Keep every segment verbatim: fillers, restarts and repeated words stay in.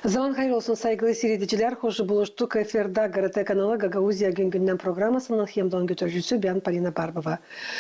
Zaman hayır olsun, saygılı siiredicilär. Hoş buluştuk efirdä GRT kanalı Gagauziya gün-gündän programasının hem dä onun götürücüsü bän, Polina Barbova.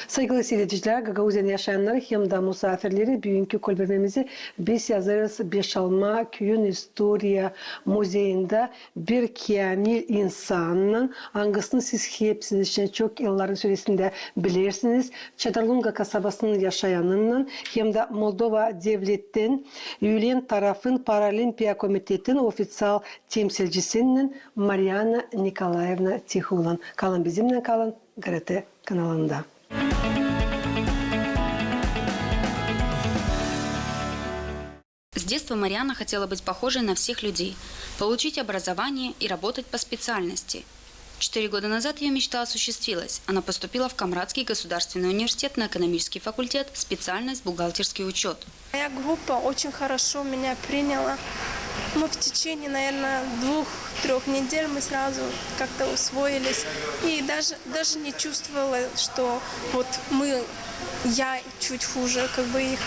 Saygılı siiredicilär, Gagauziyanın yaşayannarı hem dä musaafirleri, büünkü kolbermemizi biz yazêrız Beşalma küüyün istoriya muzeyindä bir käämil insannan, angısını siz hepsiniz çok yılların süresindä bilersiniz, Çadırlunga kasabasının yaşayanınnan hem dä Moldova devletin üülen tarafın Paralimpiya komitetin ofiţial temsilcisininnän Mariana Nikolaevna Tihulan. Kalın bizimnän, kalın GRT kanalında. С детства Марианна хотела быть похожей на всех людей, получить образование и работать по специальности. Четыре года назад её мечта осуществилась. Она поступила в Камрадский государственный университет на экономический факультет, специальность бухгалтерский учёт. Моя группа очень хорошо меня приняла. Мы в течение, наверное, двух-трёх недель мы сразу как-то усвоились. И даже, даже не чувствовала, что вот мы, я чуть хуже, как бы, их.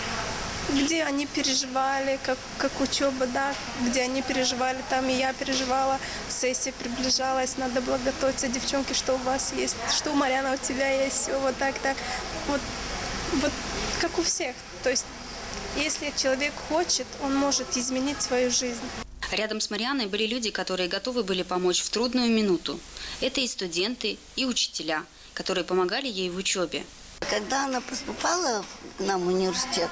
Где они переживали, как, как учёба, да, где они переживали, там и я переживала. Сессия приближалась, надо было готовиться, девчонки, что у вас есть, что, Марианна, у тебя есть, всё вот так, так. Вот, вот как у всех. То есть, если человек хочет, он может изменить свою жизнь. Рядом с Марианной были люди, которые готовы были помочь в трудную минуту. Это и студенты, и учителя, которые помогали ей в учёбе. Когда она поступала к нам в университет,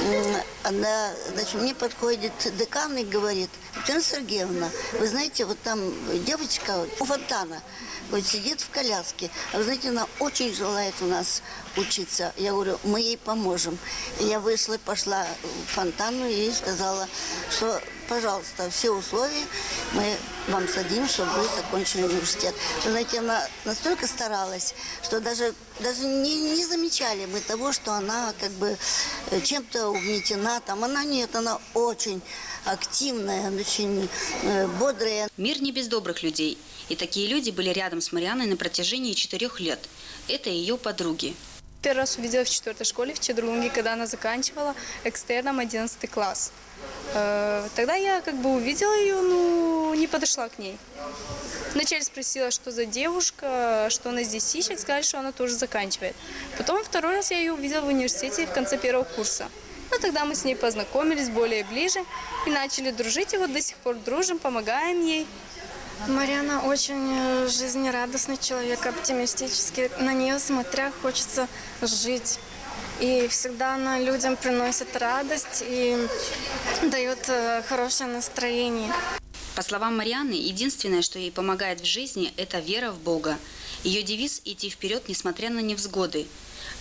м, она, значит, мне подходит декан и говорит: «Татьяна Сергеевна, вы знаете, вот там девочка у фонтана, вот сидит в коляске, а вы знаете, она очень желает у нас учиться». Я говорю: «Мы ей поможем». И я вышла, пошла к фонтану и сказала, что, пожалуйста, все условия мы вам создадим, чтобы вы закончили университет. Вы знаете, она настолько старалась, что даже, даже не, не замечали мы того, что она как бы, э, чем-то угнетена. Там она нет, она очень активная, очень, э, бодрая. Мир не без добрых людей. И такие люди были рядом с Марианной на протяжении четырёх лет. Это её подруги. Первый раз увидела в четвёртой школе в Чедрлунге, когда она заканчивала экстерном одиннадцатый класс. Э, тогда я как бы увидела её, ну, не подошла к ней. Вначале спросила, что за девушка, что она здесь ищет, сказали, что она тоже заканчивает. Потом второй раз я её увидела в университете в конце первого курса. Ну, тогда мы с ней познакомились более ближе и начали дружить, и вот до сих пор дружим, помогаем ей. Марианна очень, э, жизнерадостный человек, оптимистический. На неё смотря, хочется жить. И всегда она людям приносит радость и даёт, э, хорошее настроение. По словам Марианны, единственное, что ей помогает в жизни, это вера в Бога. Её девиз — идти вперёд, несмотря на невзгоды.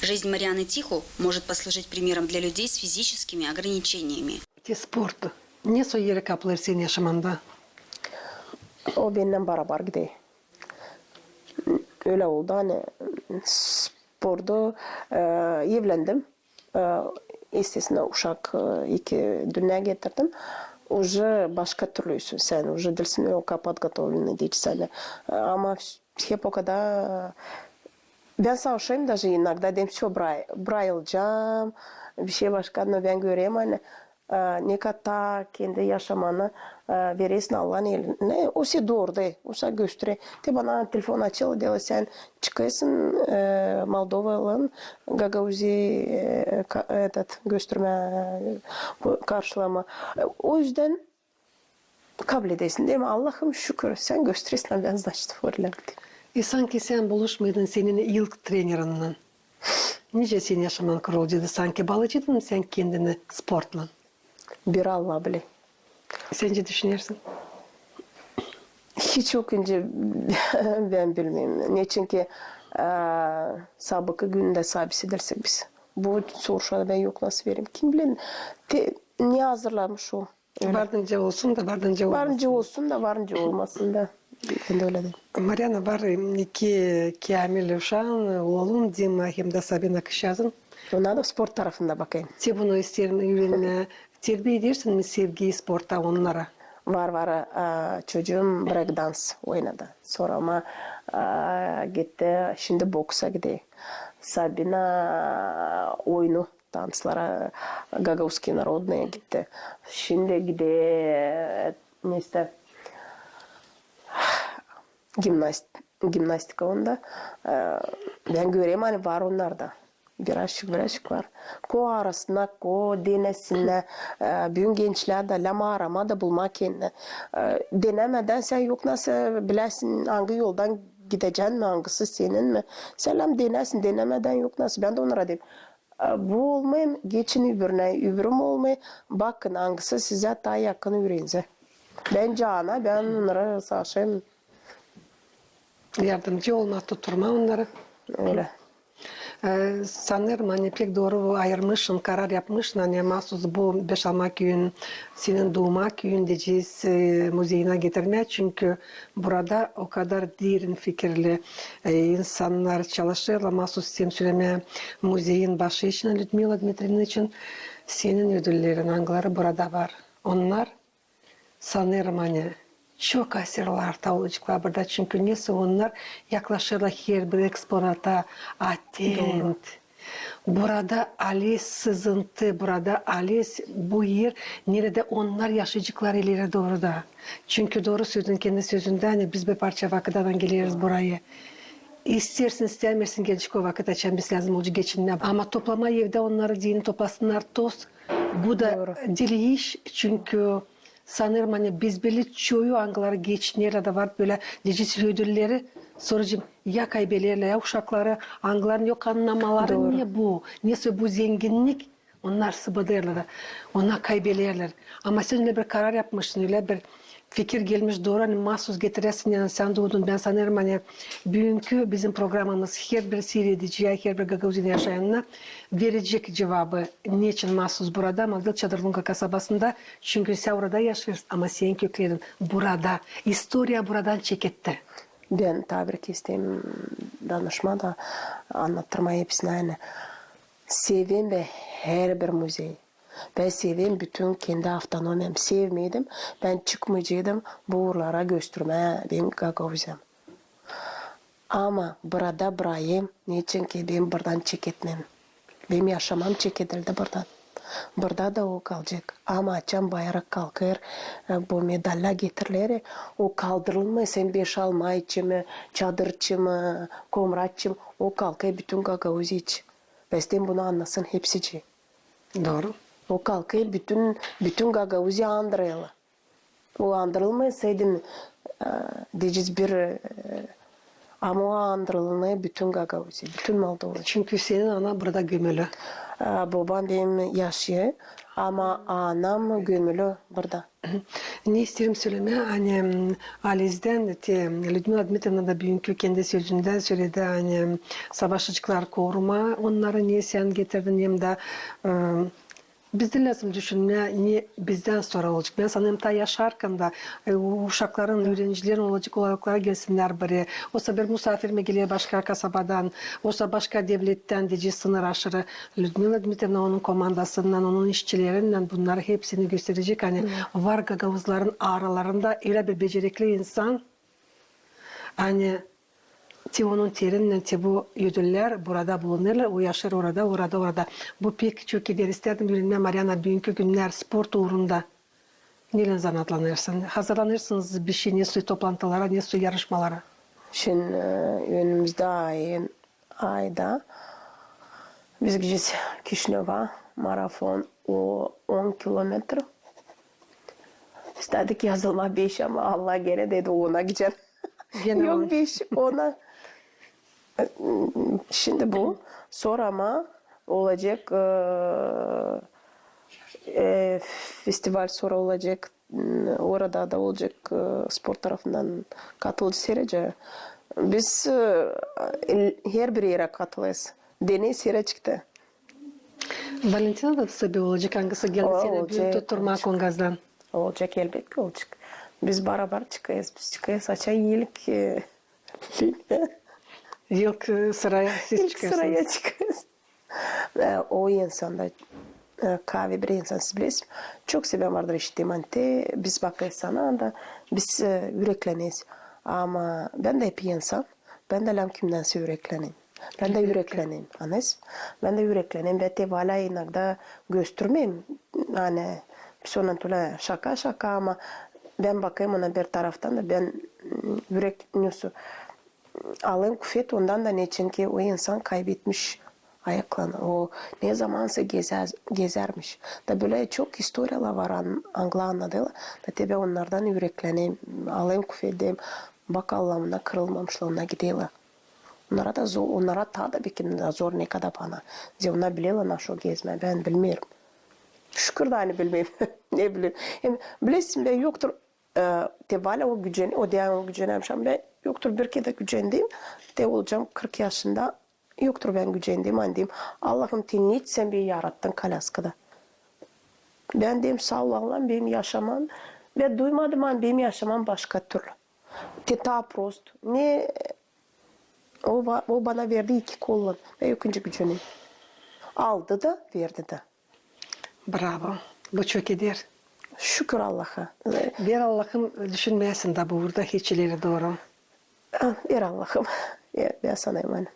Жизнь Марианны Тиху может послужить примером для людей с физическими ограничениями. Te sportu ne soy eri kaplêêr senin yaşamanda? O bendän barabar gider. Ölä oldu, ani sportu, e, evlendim. E, естественно, uşak, e, iki dünneyä getirdim. Уже başka türlüsün sän, уже diilsin o kadar подготовленный deyecek sän. E, ama hep o kadar, e, bän savaşêrım даже иногда, deerim, всё, bıra-, bırakacam, bir şey başka, но bän görerim, ani, e, ne kadar kendi yaşamanı, e, veresin Allahın elinä. O sä dooru, o sä gösterer. Te bana telefon açêr, deerlär, sän çıkêrsın, e, Moldovaylan Gagauziya, e, ka-, этот, göstermä, e, bu karşılama. E, o üzdän kabledäsin, deerim, Allahım, şükür, sän gösteresin, bän, значит, öyle. E, sanki sän buluşmadıydın senin ilk trenerinnän. Nicä senin yaşaman kuruldu? Sanki baalêêrdıydın sän kendini sportlan? Bir Allah biler. Sän nicä düşünersin? Hiç yok, nicä bän bilmeerim. Neçinki, e, sabıkı gündä saabisi diilsek biz. Bu soruşa bän yok nasıl vererim. Kim biler, te, ne hazırlamış o? Öyle. Var nicä olsun da, var nicä olmasın. Var nicä olsun da, var nicä olmasın da. Bän dä ölä deerim. Marianna, var iki käämil uşaan, oolun Dima hem dä Sabina kızçaazın. Onnar da sport tarafında bakêrım. Te bunu isteerim üürenmää. Terbiä edersin mi sevgiyi sporta onnara? Var, var. A, çocuum break-dans oynadı. Sora ama, a, gitti, şindi boksa gider. Sabina oyunu tanţlara, gagauzskiy narodnaya gitti. Şindi gidä, e, neysä, gimnast-, gimnastika onda. E, bän görerim, ani var onnarda. Birazçık, birazçık var. Ko arasına, ko denäsinnär, e, büün gençlär dä lääm aaramaa da bulmaa kendini. E, denämedän sän yok nasıl bilersin, angı yoldan gidecän mi, angısı senin mi? Sän lääm denärsin, denämedän yok nasıl. Bän dä onnara deerim. E, bu olmêêr, geçin öbürünä, öbürü mü olmêêr, bakın, angısı sizä taa yakın üüreenincä. Bän caana, bän onnara savaşêrım. Yardımcı olmaa, tutturmaa onnarı. Ölä. E, sanêrım, ani pek dooru ayırmışın, karar yapmışın, ani maasuz bu Beşalma küüyün, senin duuma küüyün deyecez, e, muzeyinä getirmää, çünkü burada o kadar derin fikirli, e, insannar çalışêrlar, maasuz isteerim sölemää, muzeyin başı için Lüdmila Dmitriyevna için senin ödüllerin, angıları burada var. Onnar, sanêrım, ani çok asırlar taa olaceklar burada, çünkü nesoy onnar yaklaşêrlar herbir eksponata, atent. Dooru. Burada alet sızıntı, burada alet bu er, neredä onnar yaşayaceklar ileri dooru da. Çünkü dooru sölediin kendi sözündä, ani biz bir parça vakıttan geleriz burayı. İsteersin, istämeersin, gelecek o vakıt, açan biz lääzım olacek geçinmää. Ama toplamaa evdä onnarı deyni toplasınnar toz. Bu da diil iş, çünkü sanêrım, ani biz bili çoyu, angıları geçinerlär dä var bölä, deyecez, ödülleri, sora deyecez, ya kaybelerlär, ya uşakları, angıların yok annamaları, ne bu, nesoy bu zenginnik, onnar sıbadêrlar da, onnar kaybelerlär. Ama sän ölä bir karar yapmışın, ölä bir fikir gelmiş dooru, ani maasuz getiräsin, ani sän duydun, bän sanêrım, ani büünkü bizim programamız herbir siirediciyä, herbir Gagauziyanın yaşayanına verecek cuvabı, neçin maasuz burada, Malgil Çadırlunga kasabasında, çünkü sän orada yaşêêrsın, ama senin köklerin burada, istoriya buradan çeketti. Bän taa bir kerä isteerim danışmaa da, annattırmaa hepsinä, ani severim bän herbir muzeyi. Bän severim bütün kendi avtonomiyamı. Sevmeydim, bän çıkmayaceydım bu uurlara göstermää benim Gagauziyamı. Ama burada burayı, neçin ki benim buradan çeketmem. Benim yaşamam çekedildi buradan. Burada da o kalacek. Ama açan bayrak kalkêr, e, bu medallar getirerlär, o kaldırılmêêr, sän Beşalma için mi, Çadır için mi, Komrat için mi, o kalkêr bütün Gagauziya için. Bän isteerim bunu annasın hepsicii. Dooru. O kalkêr bütün, bütün Gagauziya andırêr. O andırılmêêr, sän, e, deyecez bir, e, ama o andırılêr bütün Gagauziya, bütün Moldova. Çünkü senin anan burada gömülü. E, bobam benim yaşêêr, ama anam gömülü burada. Ne isteerim sölemää, ani, m, Alizdän te, Lüdmila Dmitriyevna da büünkü kendi sözündän söledi, ani, m, savaşaceklar korumaa onnarı, ne sän getirdin, hem dä, e, bizdä lääzım düşünmää, ne bizdän sora olacek. Bän sanêrım, taa yaşarkan da, e, uşakların, üürenicilerin olacek kolaylıkları, gelsinnär burayı. Osa bir musaafir mi geler başka kasabadan, osa başka devlettän, deyecez, sınır aşırı. Lüdmila Dmitriyevna onun komandasınnan, onun işçilerinnän bunnarı hepsini gösterecek. Ani var gagauzların aralarında ölä bir becerikli insan, ani te onun terinnän, te bu ödüllär burada bulunêrlar, o yaşêêr orada, orada, orada. Bu pek çok eder. İstärdim üürenmää, Mariana, büünkü günnär sport uurunda nelän zanaatlanêrsın? Hazırlanêrsınız bir şey, nesoy toplantılara, nesoy yarışmalara? Şindi, e, önümüzdä ayın ayda biz gidecez Kişinöva, marafon, o on kilometr. İstädik yazılmaa beş, ama Allah gene dedi, ona gidecän. Genä yok, beş, ona. Şindi bu, sora ama olacek, e, e, festival sora olacek. Orada da olacek, e, sport tarafından katıldı seyredecä. Biz, e, herbir erä katılêrız. Deney seyredecek tä. Valentina da tabii olacek, angısı geldi seni büün tutturmaa Kongazdan. Olacek, elbetki olacek. Biz barabar çıkêrız, biz çıkêrız. Açan ilk, e, ilk, e, sıraya siz çıkêrsınız. İlk sıraya çıkêrız. E, o insan da, e, kaavi bir insan, siz bilersiniz. Çok sebän vardır işittiim, ani te biz bakêrız ona, anda biz, e, ürekleneriz. Ama bän dä hep insan, bän dä lääzım kimdänsä ürekleneyim. Bän dä üreklenerim, anêrsın? Bän dä üreklenerim. Bän te valä inogda göstermeerim. Ani biz onunnan tölä şaka-şaka, ama bän bakêrım ona bir taraftan da, bän, mm, ürek, nesoy, alêrım küfet ondan da, neçinki o insan kaybetmiş ayaklarını. O ne zamansa gezär, gezärmiş. Da bölä çok istoriyalar var, an-, angıları annadêrlar. Da te bän onnardan üreklenerim, alêrım küfet, deerim: bak, Allahım, onnar kırılmamışlar, onnar giderlär. Onnara da zor, onnara taa da bekim da zor, ne kadar bana. Zerä onnar bilerlär, nası gezmää, bän bilmeerim. Şükür da, ani bilmeerim. Ne bileyim. Hem bilersin, bän yoktur, e, te valä o gücen-, o deyni o gücenämşam, bän yoktur bir kerä dä gücendiim. Te olacam kırk yaşında, yoktur bän gücendiim, ani deerim: Allahım, te neçin sän beni yarattın kolyaskada? Bän deerim: saa ol, Allahım, benim yaşamam. Bän duymadım, ani benim yaşamam başka türlü. Te taa prost. Ne, o va-, o bana verdi iki kollan. Bän yok nicä gücenerim. Aldı da, verdi dä. Bravo. Bu çok eder. Şükür Allaha. Ver Allahım, düşünmeyäsin da bu uurda hiç ileri dooru. Ah, ver Allahım. Ver, ver sana emanet.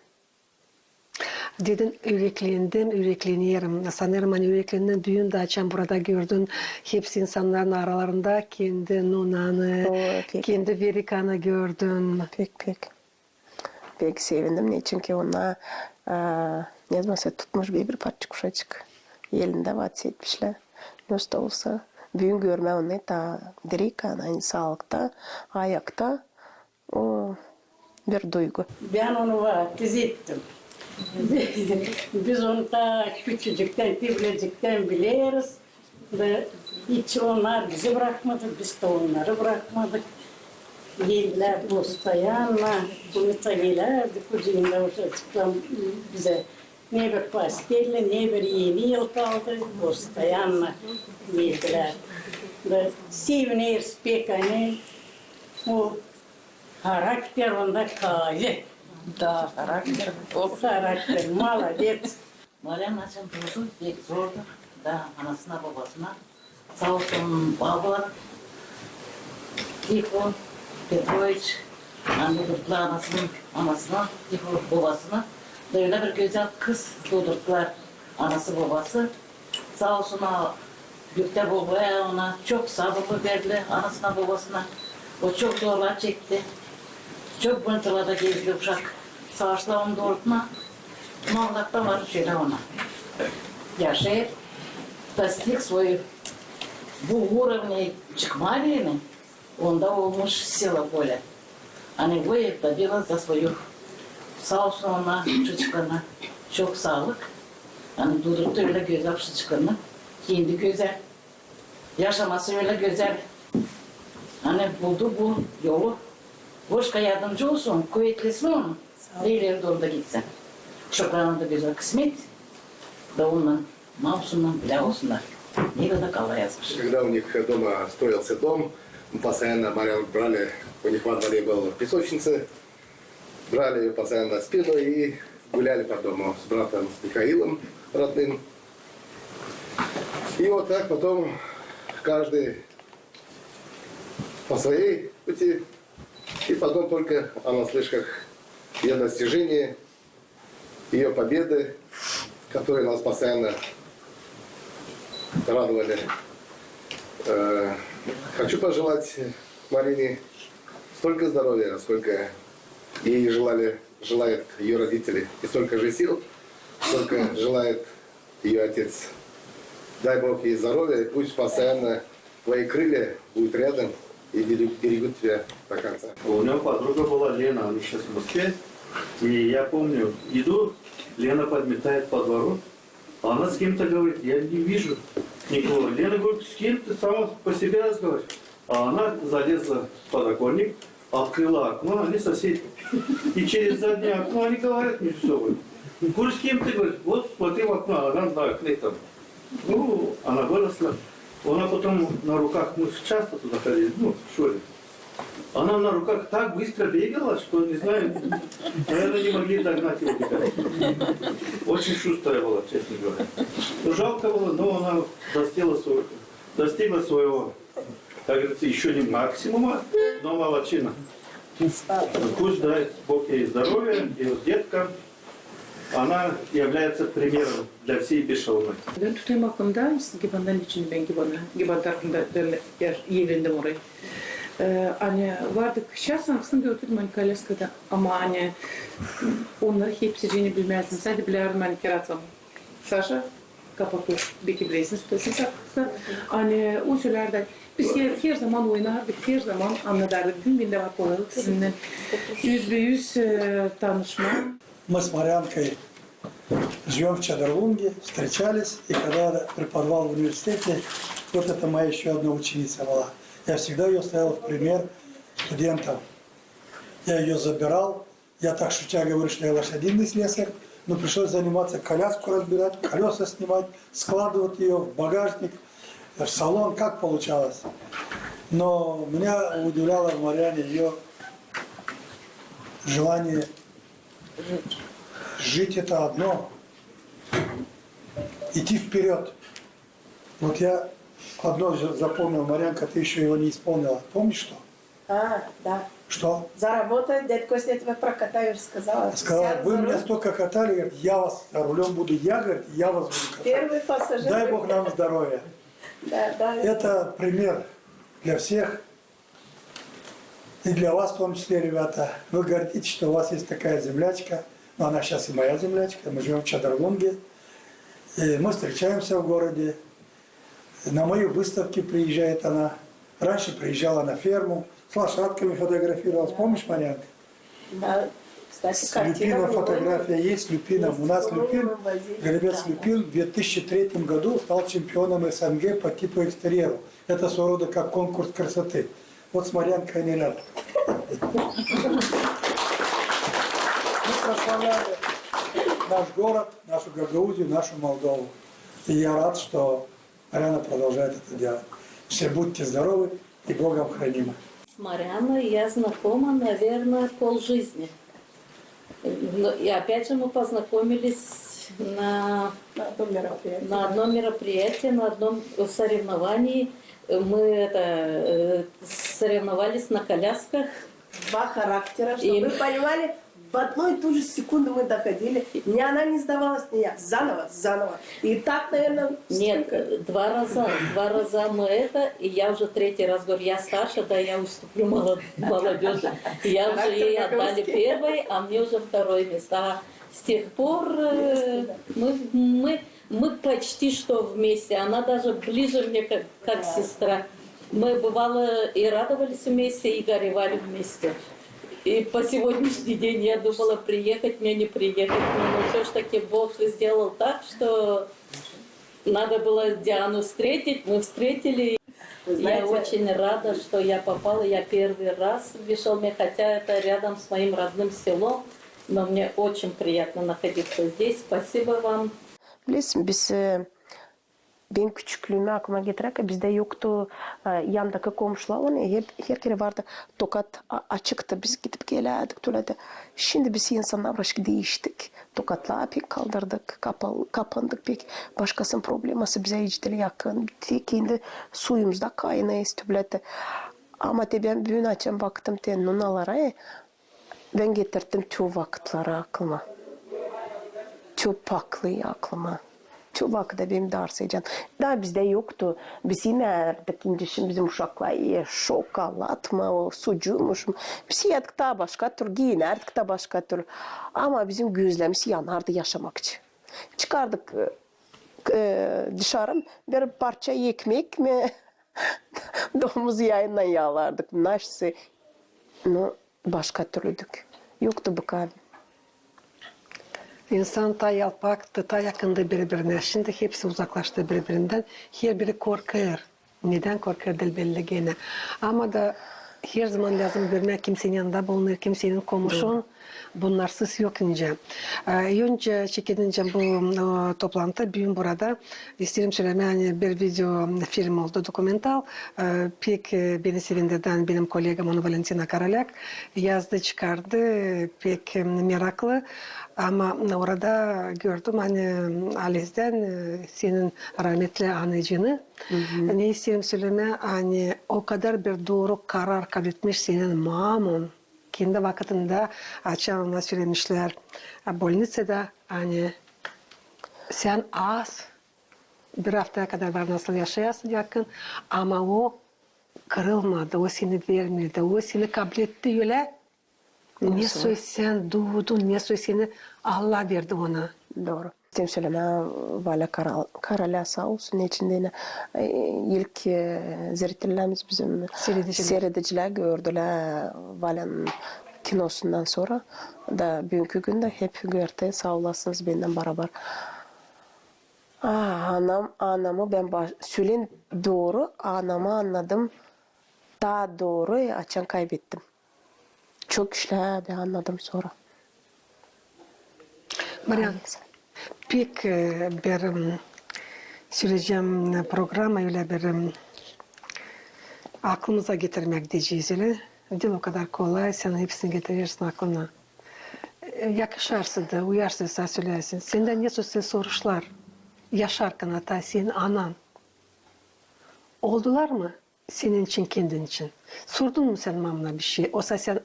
Dedin, üreklendin, üreklenerim. Sanêrım, ani üreklendin, büün dä açan burada gördün, hepsi insannarın aralarında kendi nunanı, kendi Verikanı gördün. Pek, pek. Pek sevindim, neçinki ona, e, ne zaman sä tutmuş bir, bir parçacık uşacık. Elindä var, etmişlär. Nesoy da olsa, büün görmää onu taa diri, ani saalıkta, ayakta. O bir duygu. Bän onu vaftiz ettim. Biz onu taa küçücüktän, tevlecikten bileriz. Da hiç onnar bizi brakmadı, biz dä onnarı brakmadık. Geldilär postoyanno, bunu taa gelerdi, kucumda uşacıklar bizä ne bir postelli, ne bir eni yıl kaldı, postoyanno geldilär. Da sevineriz pek, ani o harakter onda kaldı. Da, harakter. Harakter, maladets. Mariya açan duudu, pek zordu. Da anasına, bobasına. Saa olsun, baba Tiho Petroviç, ani duudurttu anasını, anasını, Tiho bobasını. Da ölä bir gözäl kız duudurttular anası, bobası. Saa olsun, o göktä baba ona çok sabırlı verdi, anasına, bobasına. O çok zorluk çekti. Çok больницаlarda gezdi uşak. Savaştılar onu duudurtmaa. Ama Allahtan var, şölä ona yaşêêr. Достиг свой, bu уровне çıkmaa deyni, onda olmuş сила воли. Ani выстояла за свою. Saa olsun ona, uşacıklarına çok saalık. Ani duudurttu ölä gözäl uşacıklarını. Kendi gözäl. Yaşaması ölä gözäl. Ani buldu bu yolu. Boşka yardımcı olsun, kuvetlesin onu. Nereleri dä onda gitsin. Uşaklarına da gözäl kısmet. Da ondan mal olsunnar, bilä olsunnar. Ne kadar Allah yazmış. Когда у них дома строился дом, мы постоянно Марьяну брали, у них во дворе была песочница, брали её постоянно на спину и гуляли по дому с братом Михаилом родным. И вот так потом каждый по своей пути. И потом только о наслышках, её достижения, её победы, которые нас постоянно радовали. Э, хочу пожелать Марине столько здоровья, сколько ей желали, желают её родители, и столько же сил, сколько желает её отец. Дай Бог ей здоровья, и пусть постоянно твои крылья будут рядом и берег-, берегут тебя до конца. У него подруга была Лена, она сейчас в Москве. И я помню, иду, Лена подметает по двору, а она с кем-то говорит, я не вижу никого. Лена говорит, с кем ты сама по себе разговариваешь? А она залезла в подоконник, открыла окно, они соседи. И через заднее окно они говорят между собой. Говорю, с кем ты, говорит, вот смотри в окно, она на окне там. Ну, она выросла. Она потом на руках, мы часто туда ходили, ну, в школе. Она на руках так быстро бегала, что, не знаю, наверное, не могли догнать его ребята. Очень шустрая была, честно говоря. Ну, жалко было, но она достигла своего, достигла своего, как говорится, ещё не максимума, но молодчина. Пусть даст Бог ей здоровья, и вот деткам, Она является примером для всей Бешалмы. Bän tutêrım aklımda, siz Gibandan için, bän Gibanda, Giban tarafında evlendim orayı. E, ani vardı şahsan, aslında gördüm ani kolyaskada, ama ani onnarı hepsicini bilmäzdim. Sade bilärdim ani Keratsam Saşa Kapakov, beki bilersiniz, tutêrsınız aklınızda. Ani o sölärdi, biz her, her zaman oynardık, her zaman annadardık. Büün bendä var kolaylık sizinnän üzbeüz, e, tanışmaa. Мы с Марьянкой живём в Чадерлунге, встречались, и когда я преподавал в университете, вот это моя ещё одна ученица была. Я всегда её ставил в пример студентам. Я её забирал, я так шутя говорю, что я лошадиный слесарь, но пришлось заниматься, коляску разбирать, колёса снимать, складывать её в багажник, в салон, как получалось. Но меня удивляло в Марьяне её желание жить — это одно, идти вперёд. Вот я одно за-, запомнил, Марьянка, ты ещё его не исполнила. Помнишь что? А, да. Что? За работой, дядь Костя, я тебя прокатаю, сказала. Сказала: «Вы меня столько катали, говорит, я вас за рулём буду, я, говорит, я вас буду катать». Первый пассажир. Дай Бог нам здоровья. Да, да. Это пример для всех. И для вас в том числе, ребята. Вы гордитесь, что у вас есть такая землячка. Но она сейчас и моя землячка. Мы живём в Чадерлунге. И мы встречаемся в городе. На мои выставки приезжает она. Раньше приезжала на ферму, с лошадками фотографировалась. Помнишь, Марьянка? Да, кстати, с Люпином фотография есть, с Люпином. У нас Люпин, жеребец Люпин в две тысячи третьем году стал чемпионом СНГ по типоэкстерьеру. Это своего рода как конкурс красоты. Вот с Марьянкой они рядом. Мы прославляли наш город, нашу Гагаузию, нашу Молдову. И я рад, что Марьяна продолжает это делать. Все будьте здоровы и Богом хранимы. С Марьяной я знакома, наверное, полжизни. Ну, и опять же мы познакомились на, на одном мероприятии, на одном мероприятии, на одном соревновании. Мы это, э, соревновались на колясках. Два характера, чтобы вы понимали, в одну и ту же секунду мы доходили. Ни она не сдавалась, ни я. Заново, заново. И так, наверное, нет, два раза, два раза мы это, и я уже третий раз говорю, я старше, да, я уступлю молод-, молодёжи. Я уже, ей отдали первое, а мне уже второе место. А с тех пор, э, мы, мы Мы почти что вместе. Она даже ближе мне, как, как сестра. Мы, бывало, и радовались вместе, и горевали вместе. И по сегодняшний день я думала, приехать мне, не приехать мне, но всё ж таки Бог сделал так, что надо было Диану встретить, мы встретили. Я очень рада, что я попала. Я первый раз в Бешалме, хотя это рядом с моим родным селом, но мне очень приятно находиться здесь. Спасибо вам. Bilersin, biz, e, benim küçüklüümä aklıma getirärkän, bizdä yoktu, e, yandakı komşular, onu hep, herkerä vardı tokat a-, açıktı, biz gidip gelärdik, tölä dä. Şindi biz insannar birazcık diiştik. Tokatları pek kaldırdık, kapal-, kapandık pek. Başkasının probleması bizä hiç diil yakın. Tek kendi suyumuzda kaynêêrız, tölä dä. Ama te bän büün açan baktım te nunalara, e, bän getirttim tü vakıtları aklıma. Tü paklıyı aklıma. Tü vakıdı benim dar sevecäm. Taa bizdä yoktu. Biz imärdik, indi şindi bizim uşaklar iyer şokolad mı, o sucuumuş mu. Biz iyärdik taa başka türlü, giinärdik taa başka türlü. Ama bizim gözlerimiz yanardı yaşamak için. Çıkardık, e, e, dışarı bir parça ekmek mi, domuz yayından yaalardık. Naşsa, nu, başka türlüdük. Yoktu bu kadar. İnsan taa yalpaktı, taa yakındı biri-birinä. Şindi hepsi uzaklaştı biri-birindän. Herbiri korkêr. Nedän korkêr, diil belli genä. Ama da herzaman lääzım görmää, kim senin yanında bulunêr, kim senin komşun. Bunnarsız yok nicä. E, öncä çekedincä bu, e, toplantı büün burada, isteerim sölemää, ani bir video film oldu, dokumental. E, pek, e, beni sevindirdän benim kollegam, onu Valentina Karolyak yazdı, çıkardı, e, pek, e, meraklı. Ama orada gördüm, ani, e, Alezdän, e, senin rahmetli anacıını. Ne isteerim sölemää, ani o kadar bir dooru karar kabletmiş senin mamun. kendi vakıdında, açan ona sölemişlär, e, bolnicada, ani sän az, bir aftaya kadar var nasıl yaşayasın yakın, ama o kırılmadı, o seni vermedi, o seni kabletti ölä, ne soy sän duudun, ne soy seni Allah verdi ona. Dooru. İsteerim sölemää, Valä Karal-, Karalä saa olsun, neçin deyni, e, ilk, e, zeritellämiz bizim, seyredicilär, gördülär Valän kinosundan sora da büünkü gündä hep görtü, saa olasınız bennän barabar. Aa, anam, anamı bän baş-, sölän dooru, anamı annadım taa dooru, açan kaybettim. Çok işlär bän annadım sora. Mariana, pek, e, bir, m, söleyecäm, programa ölä bir, m, aklımıza getirmäk deyecez, ölä. Diil o kadar kolay, sän hepsini getirersin aklına. E, yakışarsa da, uyarsa da söleyäsin. Sendän ne soy soruşlar, yaşarkan ata, senin anan. Oldular mı senin için, kendin için? Sordun mu sän mamana bir şey? Osa sän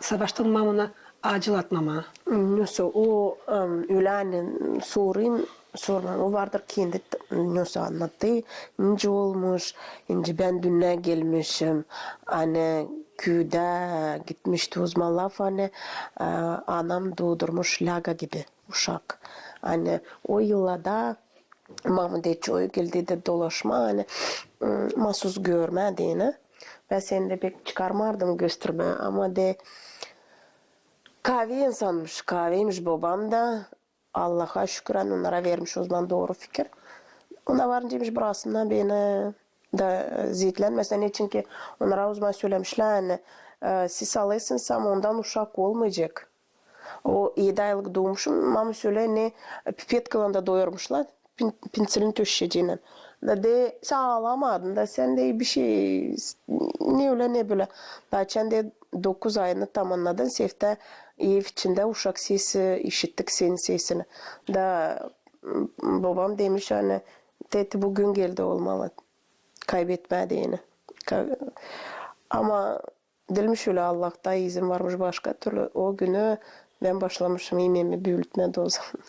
savaştın mamana acılatmamaa? Nasıl, o, em, ölä ani sorayım, sormam. O vardır kendi t-, nasıl annattı, nicä olmuş, nicä bän dünnä gelmişim, ani küüdä gitmişti uzman laf, ani, e, anam duudurmuş lääga gibi uşak. Ani o yıllarda mama deyni çoyu geldiydi dolaşmaa, ani, m, maasuz görmää deyni. Bän seni dä pek çıkarmardım göstermää, ama deyni kaavi insanmış, kaaviymiş bobam da. Allaha şükür, ani onnara vermiş o zaman dooru fikir. Ona varınca imiş burasına beni da, e, zeetlenmesin, neçin ki onnara o zaman sölemişlär, ani, e, siz alırsınız, ama ondan uşak olmayacek. O edi aylık duumuşum, mama sölä, ani pipet kılanda doyurmuşlar, pin-, penisilin töşecännän. Da deyni, sän aalamadın da, sän deyni bir şey, ne ölä, ne bölä. Da açan deyni dokuz ayını tamannadın, seftää ev içindä uşak sesi, işittik senin sesini. Da, m, bobam demiş, ani, teti büün geldi olmalı. Kaybetmää deyni. Ka-, ama diilmiş ölä, Allahta izin varmış başka türlü. O günü bän başlamışım imeemi büütmää da o zaman.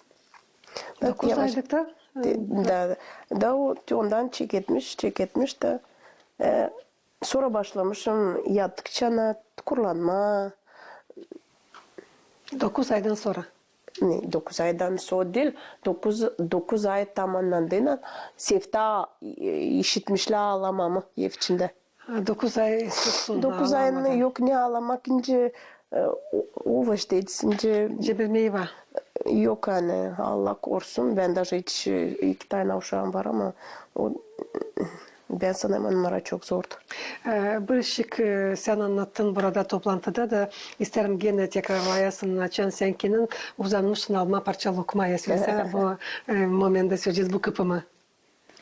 Dokuz aylıkta? Da, da, da o, ondan çeketmiş, çeketmiş da, e, sora başlamışım yattıkça na kurlanmaa. Dokuz aydan sora? Ne, dokuz aydan sora diil, dokuz, dokuz ay tamannandıynan seftää, e, işitmişlär aalamamı ev içindä. Ha, dokuz ay sussun, dokuz ay aalamadan. Yok, ne aalamak, nicä, e, o, o vaşta nicä. Nicä bir meyva. Yok, ani, Allah korusun, bän daje hiç, e, iki tane uşaam var, ama o, bän sanêrım, onnara çok zordu. E, bir şey, e, sän annattın burada toplantıda da, isteerim genä tekrarlayasın, açan sän kendin uzanmışsın almaa parça lokma, sölesänä bu, e, momentta söleyecez bu kıpımı.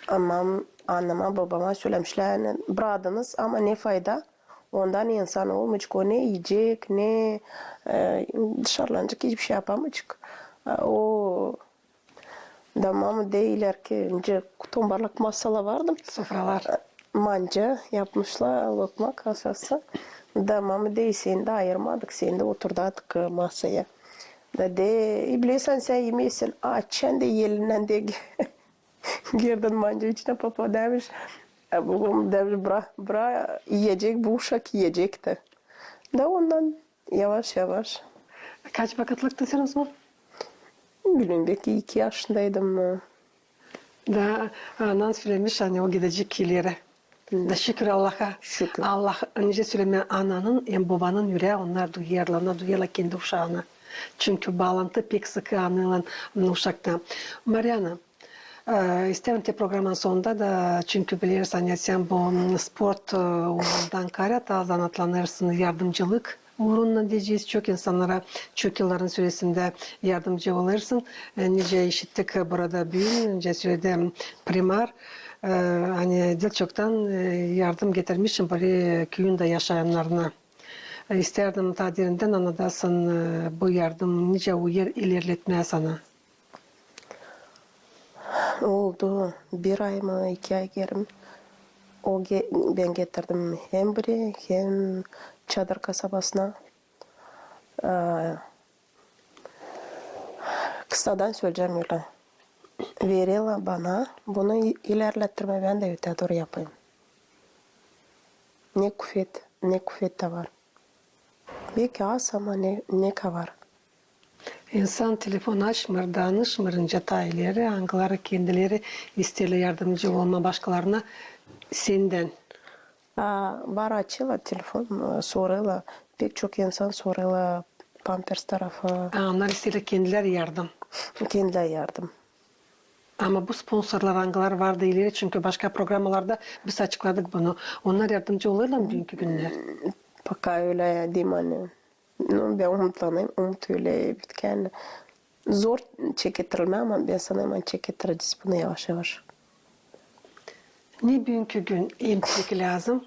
Ama annama, bobama sölemişlär, ani, brakınız, ama ne fayda? Ondan insan olmayacek, o ne iyecek, ne, e, dışarlanacek, hiçbir şey yapamayacek. E, o, da mama deyni ilerki, nicä tombarlak masalar vardı. Sofralar. E, manca yapmışlar, lokma kaşası. Da mama deyni, seni dä ayırmadık, seni dä oturdadık, e, masaya. Da deyni, e, bilersin, sän imeysin, açan deyni elinnän deyni girdi manca içinä, papa demiş, e, bobam demiş, bra, bra, iyecek, bu uşak iyecekti. Da ondan yavaş-yavaş. Kaç vakıtlıktın sän o zaman? Bilmeerim, beki iki yaşındaydım. Da anan sölemiş, ani o gidecek ileri. Da şükür Allaha. Şükür. Allah, nicä sölemää, ananın hem bobanın üreeyi, onnar duyêrlar, onnar duyêrlar kendi uşaanı. Çünkü baalantı pek sıkı anaylan uşakta. Mariana, e, isteerim te programanın sonunda da, çünkü bilersin, ani sän bu, m, sport, e, uurundan kaarä taa zanaatlanêrsın, yardımcılık uurundan deyecez, çok insannara, çok yılların süresindä yardımcı olêrsın. E, nicä işittik burada büün, nicä söledi primar, e, ani diil çoktan, e, yardım getirmişsin bölä küüyündä yaşayannarına. E, isteerdim taa derindän annadasın, e, bu yardım nicä uyar ilerletmää sana. Oldu bir ay mı, iki ay gerim. O ge-, bän getirdim hem buraya, hem Çadır kasabasına. e, kısadan söleyecäm ölä. Verelär bana bunu i-, ilerlettirmää, bän dä ötää dooru yapayım. Ne kuvvet, ne kuvvet tä var. Beki az, ama ne, ne kadar. İnsan telefon açmêêr, danışmêêr nicä taa ileri, angıları kendileri isteerlär yardımcı olmaa başkalarına sendän. A, var, açêrlar telefon, e, sorêrlar. Pek çok insan sorêrlar Pampers tarafı. A, onnar isteerlär kendileri yardım. Kendileri yardım. Ama bu sponsorlar, angıları vardı ileri, çünkü başka programalarda biz açıkladık bunu. Onnar yardımcı olêrlar mı büünkü günnär? Пока ölä deyim, ani. Nu, bän umutlanêrım, umut ölä bitkän. Zor çekettirilmää, ama bän sanêrım, ani çekettirecez bunu yavaş-yavaş. Ne büünkü gün hem pek lääzım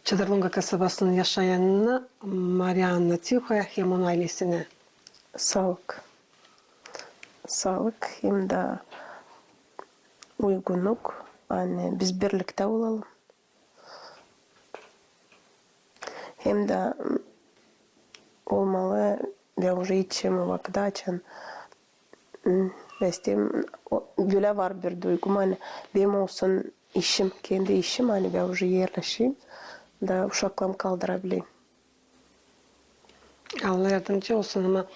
Çadırlunga kasabasının yaşayanına Marianna Tihoya hem onun aylesinä? Saalık. Saalık hem dä uygunnuk, ani biz birliktä olalım. Hem dä, m, olmalı, bän uje içim vakıda, açan, m, bän isteerim, o, bölä var bir duygum, ani benim olsun işim, kendi işim, ani bän uje erleşeyim da uşaklarımı kaldırabileyim. Allah yardımcı olsun, ama,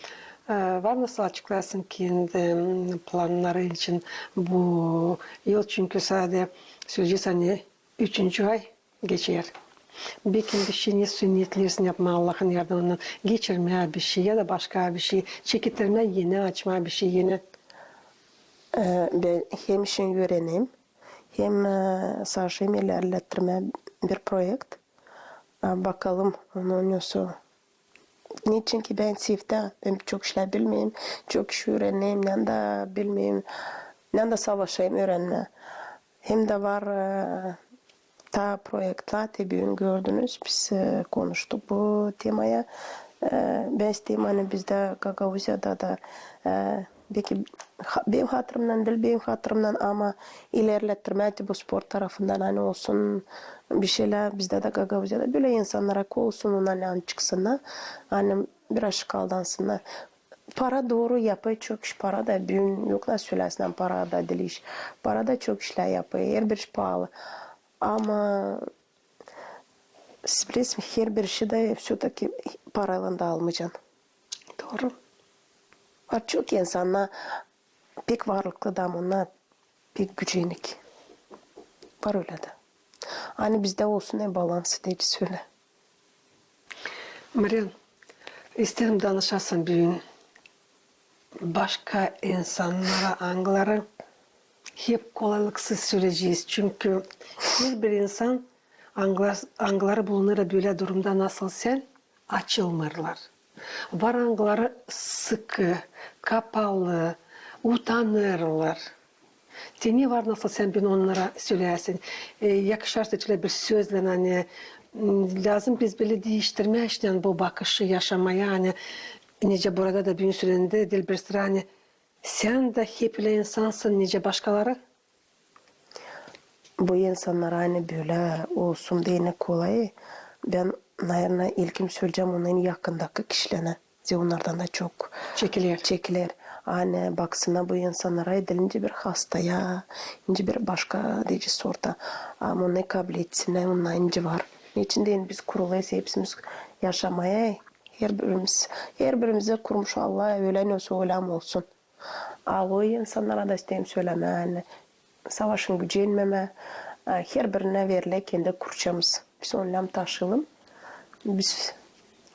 e, var nasıl açıklayasın kendi, m, plannarın için bu yıl, çünkü sade söleyecez, ani üçüncü ay geçer. Beki bir şey, ne sünnet isteersin yapmaa Allahın yardımınnan, geçirmää bir şey ya da başka bir şey, çekettirmää eni, açmaa bir şey eni. E, bän hem işim üüreneyim, hem, e, savaşayım ilerlettirmää bir proekt. A, bakalım, onu nasıl. Neçin ki bän siftä, bän çok işlär bilmeerim, çok iş üürenmeerim, ne dä bilmeerim, ne dä savaşayım üürenmää. Hem dä var, e, taa proektlär, te büün gördünüz, biz, e, konuştuk bu temaya. E, bän isteerim, ani bizdä Gagauziyada da, e, beki ha-, benim hatırımdan diil, benim hatırımdan, ama ilerlettirmää te bu sport tarafından, ani olsun bir şeylär bizdä dä Gagauziyada, bölä insannara kolay olsun, onnar ani çıksınnar, ani birazcık aldansınnar. Para dooru yapêr çok iş, para da büün yok da söläsin, ani para da diil iş. Para da çok işlär yapêr, herbir iş paalı. Ama siz bilersiniz, herbir işi dä всё-таки paraylan da almayacan. Dooru. Var çok insannar, pek varlıklı da, ama onnar pek gücenik. Var ölä dä. Ani bizdä olsun ne balans deyecez ölä. Marian, isteerim danışasın büün başka insannara, angıları hep kolaylıksız söleyecez. Çünkü herbir insan, angılar-, angıları bulunêr bölä durumda nasıl sän, açılmêêrlar. Var angıları sıkı, kapalı, utanêrlar. Te ne var, nasıl sän büün onnara söleyäsin? E, yakışarsa şölä bir sözlän, ani, m, lääzım biz bölä diiştirmää iştän bu bakışı yaşamaya, ani nicä burada da büün sölendi, diil bir sıra, ani sän dä hep ölä insansın nicä başkaları. Bu insannara ani bölä olsun deyni kolay. Bän, наверное, ilkim söleyecäm onnan yakındakı kişilernä. Zerä onnardan da çok çekiler. Çekiler. Ani baksınnar bu insannara, diil nicä bir hastaya, nicä bir başka deyecez sorta. Ama onu kabletsinär, onnar nicä var. Neçin deyni biz kurulêrız hepsimiz yaşamaya, herbirimiz, herbirimizi kurmuş Allah, ölä ne olsun, ölä mi olsun. A o insannara da isteerim sölemää, ani savaşın gücenmemää, e, herbirinä veriler kendi kurçamız. Biz onu lääzım taşıyalım. Biz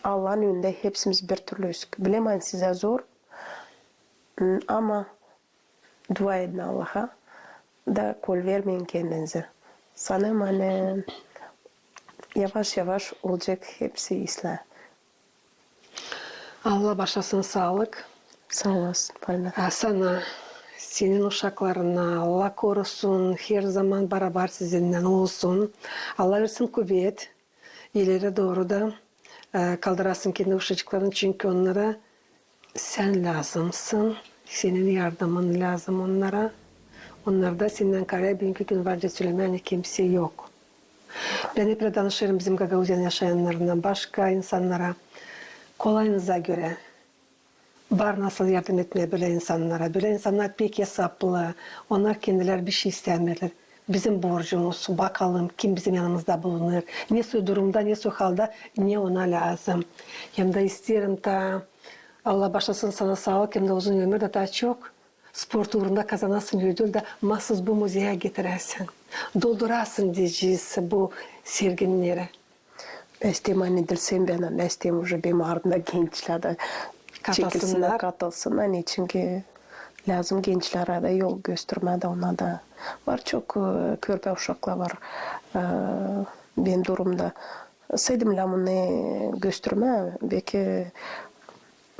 Allahın önündä hepsimiz bir türlüyüz. Bilerim, ani sizä zor, m, ama dua edin Allaha da kolvermeyin kendinizi. Sanêrım, ani yavaş-yavaş olacek hepsi islää. Allah baaşlasın, saalık. Saa olasın, Polina. A sana, senin uşaklarına Allah korusun, her zaman barabar sizinnän olsun. Allah versin kuvet, ileri dooru da, e, kaldırasın kendi uşacıklarını, çünkü onnara sän lääzımsın, senin yardımın lääzım onnara. Onnar da sendän kaarä, büünkü gün varca sölemää, ani kimsey yok. Bän hep danışêrım bizim Gagauziyanın yaşayannarına, başka insannara. Kolayınıza görä, var nasıl yardım etmää bölä insannara. Bölä insannar pek esaplı, onnar kendilär bişey istämeerlär. Bizim borcumuz, bakalım, kim bizim yanımızda bulunêr, ne soy durumda, ne soy halda, ne ona lääzım. Hem dä isteerim, taa Allah başlasın sana saalık hem dä uzun ömür, da taa çok sport uurunda kazanasın ödül da maasuz bu muzeyä getiräsin, doldurasın, deyecez, bu serginneri. Bän isteerim, ani diil sän, bän, bän isteerim, uje benim ardımdan gençlär dä çekilsinnär, katılsınnar. Neçin ki lääzım gençlerä dä yol göstermää dä, ona da var çok, e, körpä uşaklar var, e, benim durumda. Seydim lääzım onnarı göstermää, beki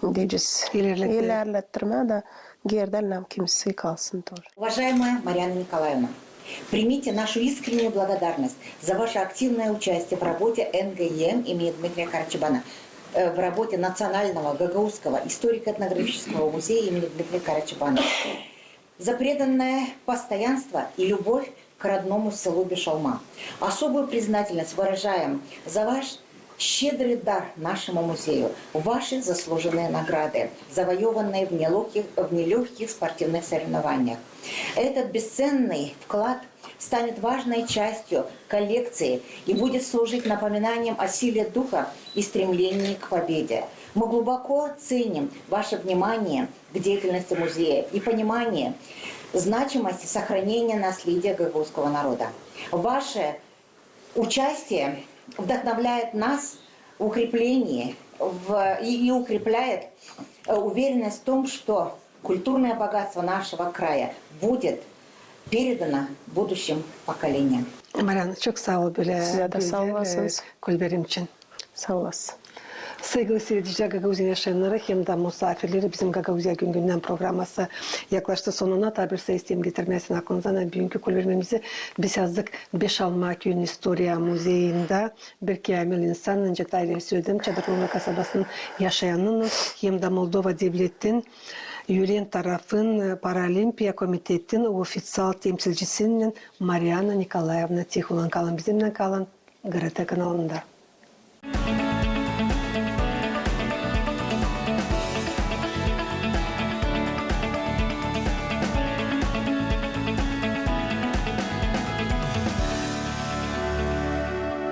deyecez, ilerlettirmää da, geerdä lääzım kimisi kalsın тоже. Уважаемая Марьяна Николаевна, примите нашу искреннюю благодарность за ваше активное участие в работе Н Г Е М имени Дмитрия Карачабана, э, в работе Национального гагаузского историко-этнографического музея имени Дмитрия Карачабана, за преданное постоянство и любовь к родному селу Бешалма. Особую признательность выражаем за ваш щедрый дар нашему музею, ваши заслуженные награды, завоёванные в нелёгких, в нелёгких спортивных соревнованиях. Этот бесценный вклад станет важной частью коллекции и будет служить напоминанием о силе духа и стремлении к победе. Мы глубоко ценим ваше внимание к деятельности музея и понимание значимости сохранения наследия гагаузского народа. Ваше участие вдохновляет нас в укреплении, в, и, и укрепляет, э, уверенность в том, что культурное богатство нашего края будет передано будущим поколениям. Марьяна, çok saa ol bölä gözäl, e, kölberim için. Saa olasın. Saygılı siiredicilär, Gagauziyanın yaşayannarı hem dä musaafirleri, bizim Gagauziya gün-gündän programası yaklaştı sonuna. Taa bir şey isteerim getirmää sizin aklınıza, ani büünkü kölbermemizi biz yazdık Beşalma küüyün istoriya muzeyindä bir käämil insan, nicä taa ileri söledim, Çadırlıoğlu kasabasının yaşayanınnan hem dä Moldova devletin üülen tarafın, e, Paralimpiya komitetin ofiţial temsilcisininnän Mariyana Nikolaevna Tihovan. Kalın bizimnän, kalın G R T kanalında.